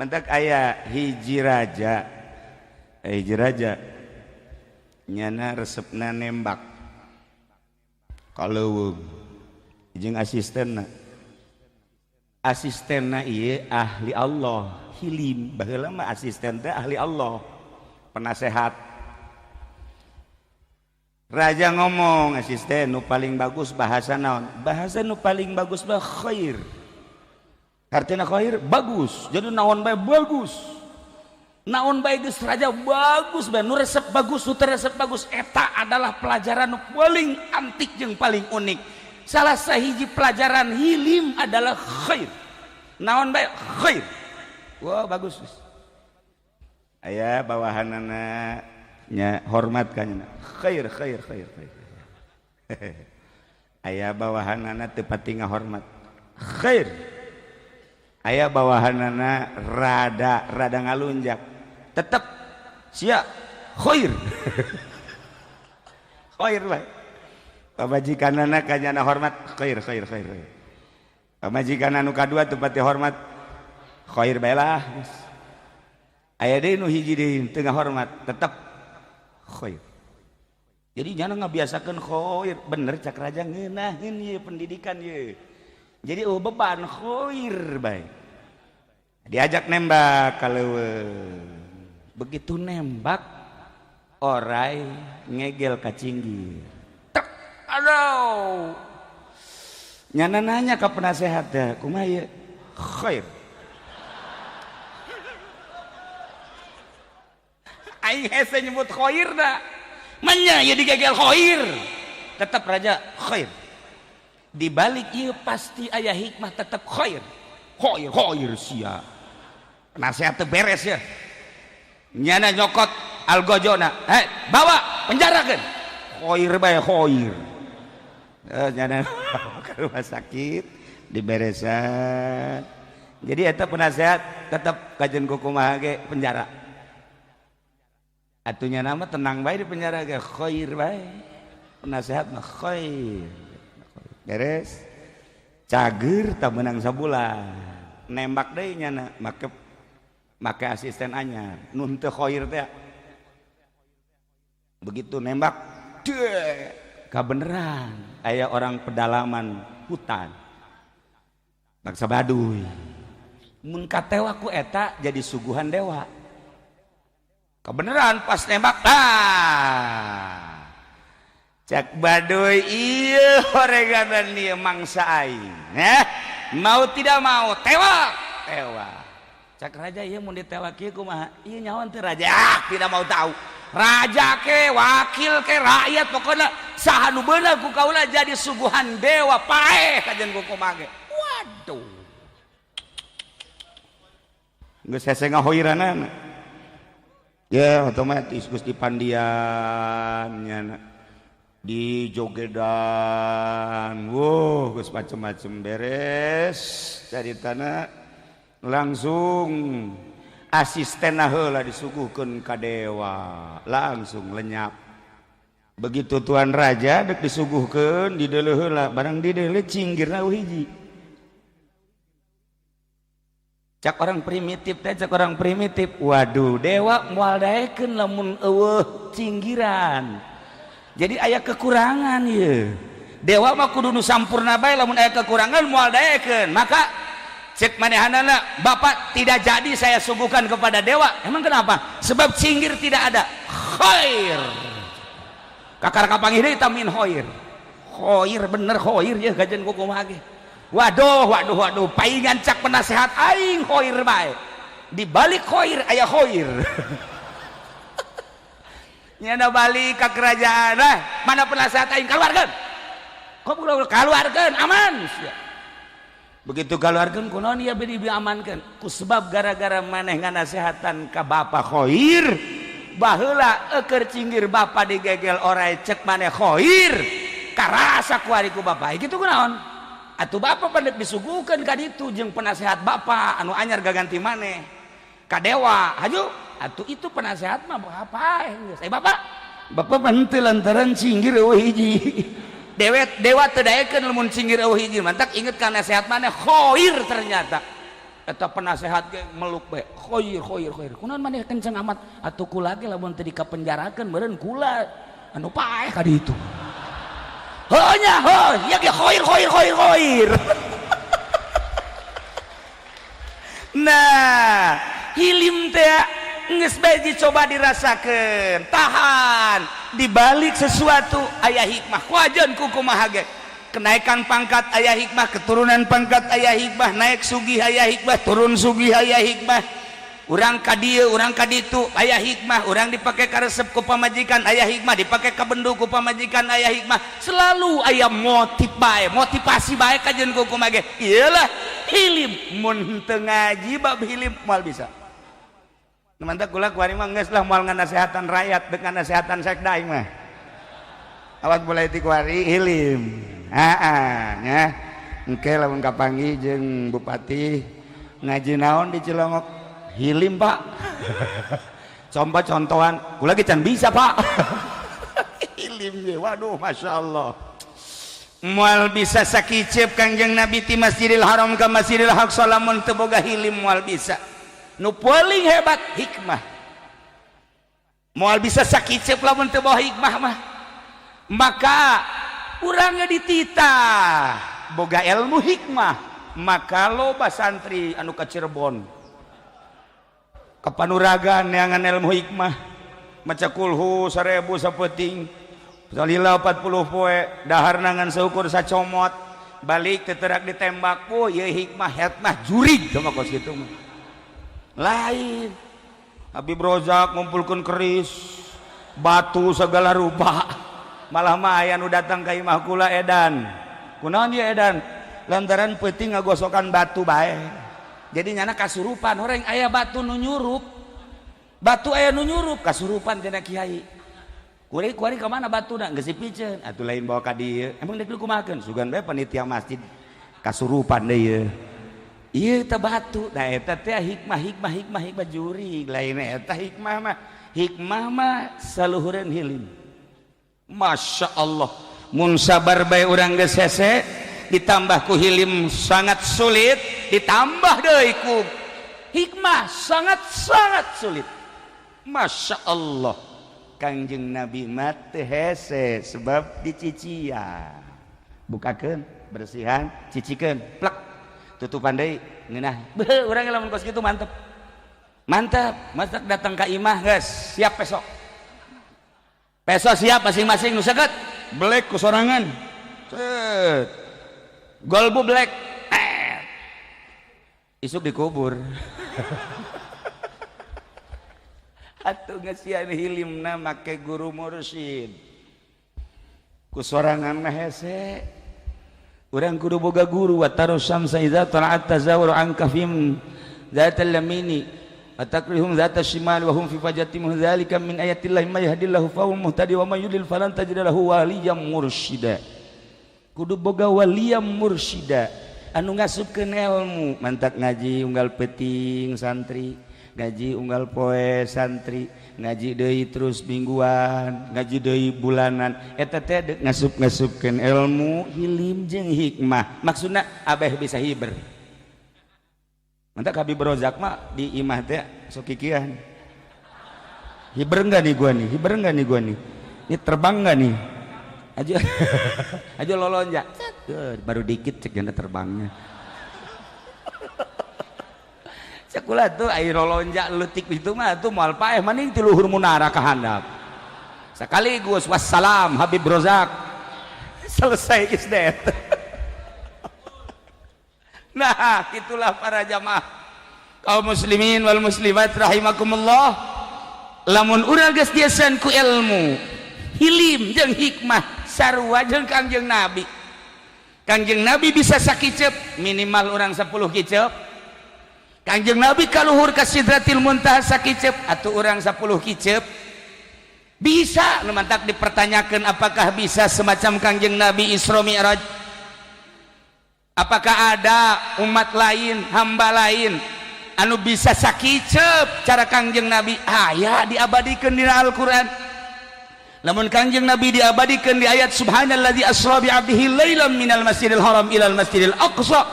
Mentak aya hiji raja, hiji raja nyana resepna nembak kalau jeung asistenna. Asistenna ieu ahli Allah, hilim. Baheula mah asisten teh ahli Allah, penasehat. Raja ngomong, asisten nu paling bagus bahasa naon? Bahasa nu paling bagus mah khair. Artinya khair bagus. Jadi naon bae bagus. Naon bae geus raja bagus bae, nu resep bagus, nu teu resep bagus, eta adalah pelajaran nu paling antik jeung paling unik. Salah sahiji pelajaran hilim adalah khair. Naon bae khair. Wah, bagus. Aya bawahanana nya hormat ka nya. Khair khair khair khair. Aya bawahanana teu pati ngahormat. Khair. Aya bawahanana rada rada ngalunjak. Tetep sia khair. Khair bae. Pamajikanana ka nyana hormat khair khair khair. Pamajikan anu kadua teu pati hormat khair bae lah. Aya deui nu hiji deui teu ngahormat tetep khair. Jadi nyana ngabiasakeun khair, bener cak raja ngeunaheun ieu pendidikan ieu. Jadi oh beban khair bae. Diajak nembak kaleuweung. Begitu nembak orai ngegel ka cinggir. Tek, aduh. Nyana nanya ke penasehat teh, kumaha ieu? Khair. Aing hese nyebut khair da. Manya ieu digegel khair. Tetap raja khair. Di balik ieu pasti aya hikmah, tetap khair. Khair khair sia. Penasehat teu beres ya. Nyana nyokot algojona, "Hei, bawa penjarakeun." Khair bae khair. Nyana ke rumah sakit diberesan. Jadi eta penasehat tetap kajen kumaha ge penjara. Atunya nama tenang bae di penjara ge khair bae. Penasehat mah khair. Beres. Cager tak menang sabulan. Nembak deui nyana make make asisten anyar. Nu teu khair teh. Begitu nembak, deh, kabeneran aya orang pedalaman hutan. Bangsa Baduy. Mun katewa ku eta jadi suguhan dewa. Kebeneran pas nembak, ah. Cak Baduy ieu horeganan ieu mangsa aing. Mau tidak mau tewak, tewak. Cak raja ieu mun ditewak ieu kumaha? Ieu nyawan teu raja. Ah, tidak mau tahu. Raja ke, wakil ke, rakyat pokoknya saha nu beunang ku kaula jadi suguhan dewa paeh kajen ku kumaha ge. Waduh. Geus hese ngahoiranana. Ya otomatis geus dipandian nyana. Di jogedan, wow, geus macem-macem beres caritana langsung asisten heula disuguhkeun ka dewa, langsung lenyap. Begitu tuan raja dek disuguhkeun dideuleu heula, barang dideuleu cinggirna hiji. Cak orang primitif teh, cak orang primitif, waduh dewa moal daekeun lamun eueuh cinggiran. Jadi aya kekurangan ieu. Dewa mah kudu nu sampurna bae, lamun aya kekurangan moal daekeun. Maka cek manehanana, bapak tidak jadi saya suguhkan kepada dewa. Emang kenapa? Sebab cinggir tidak ada. Khair. Kakar kapanggih deui tamin khair. Khair bener khair ya kajen ku kumaha ge. Waduh, waduh, waduh, paingan cak penasehat aing khair bae. Di balik khair aya khair. Nyana balik ke kerajaan, nah, mana penasehat aing keluarkan. Kok keluarkan aman. Begitu keluarkan kunaon ieu bedi diamankeun? Ku sebab gara-gara maneh nganasehatan ka bapa khair, baheula eukeur cinggir bapa digegel orai cek maneh khair, karasa ku ari ku bapa. Kitu kunaon? Atuh bapa pandek disuguhkeun ka ditu jeung penasehat bapa anu anyar gaganti maneh. Ka dewa, haju. Atuh itu penasehat mah apa geus. Bapak, bapak henteu lantaran cinggir eueuh hiji. Dewet dewa teu daekeun lamun cinggir eueuh hiji. Mantak inget ka nasehat maneh khair ternyata. Eta penasehat ge meluk bae, khair khair khair. Kunaon maneh kenceng amat? Atuh kula ge lamun teu dikapenjarakeun meureun kula anu paeh ka ditu. Heuh nya, heuh, ieu ge khair khair khair khair. Nah, hilim teh geus bae dicoba dirasakeun, tahan. Di balik sesuatu aya hikmah. Kuajeun ku kumaha ge. Kenaikan pangkat aya hikmah, keturunan pangkat aya hikmah, naik sugih aya hikmah, turun sugih aya hikmah. Urang ka dieu, urang ka ditu aya hikmah, urang dipake karesep ku pamajikan aya hikmah, dipake kabendu ku pamajikan aya hikmah. Selalu aya motif bae, motivasi bae kajeun ku kumaha ge. Iyalah hilim mun teu ngaji bab hilim moal bisa. Mantap kula kuari mah geus lah moal nganasehatan rakyat deuk nganasehatan sekda aing mah. Awas mulai ti kuari hilim. Heeh nya. Engke lamun kapanggih jeung bupati ngaji naon di Cilongok? Hilim, Pak. Coba contohan, kula ge can bisa, Pak. Hilim ge, waduh masyaallah. Moal bisa sakiceup Kangjeng Nabi ti Masjidil Haram ka Masjidil Aqsa lamun teu boga hilim moal bisa. Nu paling hebat hikmah. Moal bisa sakiceup lamun teu bawa hikmah mah. Maka urangnya dititah boga ilmu hikmah, maka loba santri anu ka Cirebon kapanuragan neangan ilmu hikmah, maca kulhu 1000 sapeting, salila 40 poe, dahar nangan seukur sacomot, balik teterak ditembak. Oh ieu hikmah hikmah jurig sama kos kitu mah. Lain Habib Rozak ngumpulkeun keris batu segala rupa, malah mah aya nu datang ka imah kula edan. Kunaon ieu edan? Lantaran peuting ngagosokan batu bae. Jadi nyana kasurupan, horeng aya batu nu nyurup, batu aya nu nyurup kasurupan cenah kiai. Kuari kuari ka mana batuna? Geus dipiceun atuh lain bawa ka dieu. Emang deuk dikumahakeun? Sugan bae panitia masjid kasurupan deui ieu. Ieu teh batu. Nah eta teh hikmah hikmah hikmah hikmah jurig, lain eta hikmah mah. Hikmah mah saluhureun hilim. Masya Allah, mun sabar bae urang geus hese, ditambah ku hilim sangat sulit, ditambah deui ku hikmah sangat-sangat sulit. Masya Allah, Kangjeng Nabi mah teu hese sebab dicician, bukakeun, bersihan, cicikeun, plek, tutupan deui ngeunah. Beuh, urang lamun kos kitu mantep. Mantap, masak datang ka imah geus siap besok. Peso siap masing-masing nu seket black ku sorangan. Set. Golbu black. Isuk dikubur. Atuh ngesian hilimna make guru mursyid. Ku sorangan mah hese. Urang kudu boga guru wa tarusyamsa idza tala'at tazawuru an kafim dzatal lamini atakrihum dzata shimal wa hum fi fajatin dzalika min ayatillahi may yahdillahu fa huwa muhtadi wa may yudlil falan tajid lahu waliyyan mursyida. Kudu boga waliyyan mursyida anu ngasupkeun ilmu, mantak ngaji unggal peuting santri, ngaji unggal poe santri, ngaji deui terus mingguan, ngaji deui bulanan, eta teh deuk ngasup-ngasupkeun ilmu hilim jeung hikmah. Maksudna abeh bisa hiber. Mantak Habib Rozak mah di imah teh sok kikian. Hiber enggak nih gua nih? Hiber enggak nih gua nih? Ini terbang enggak nih? Aja aja lolonjak. Baru dikit cek janda terbangnya. Cek kula tuh air lolonjak leutik itu mah tuh moal paeh maning ti luhur munara ka handap. Sekaligus wassalam Habib Rozak. Selesai geus deh. Nah, itulah para jamaah kaum muslimin wal muslimat rahimakumullah. Lamun urang geus diasan ku ilmu hilim jeung hikmah sarua jeung Kangjeng Nabi. Kangjeng Nabi bisa sakiceup minimal urang 10 kiceup. Kangjeng Nabi kaluhur ka Sidratil Muntaha sakiceup atuh urang 10 kiceup. Bisa nu mantak dipertanyakeun apakah bisa semacam Kangjeng Nabi Isra Mi'raj? Apakah ada umat lain, hamba lain anu bisa sakiceup cara Kangjeng Nabi? Aya diabadikeun dina Al-Qur'an. Lamun Kangjeng Nabi diabadikeun di ayat subhanalladzi asra bi 'abdihi lailan minal masjidil haram ilal masjidil aqsa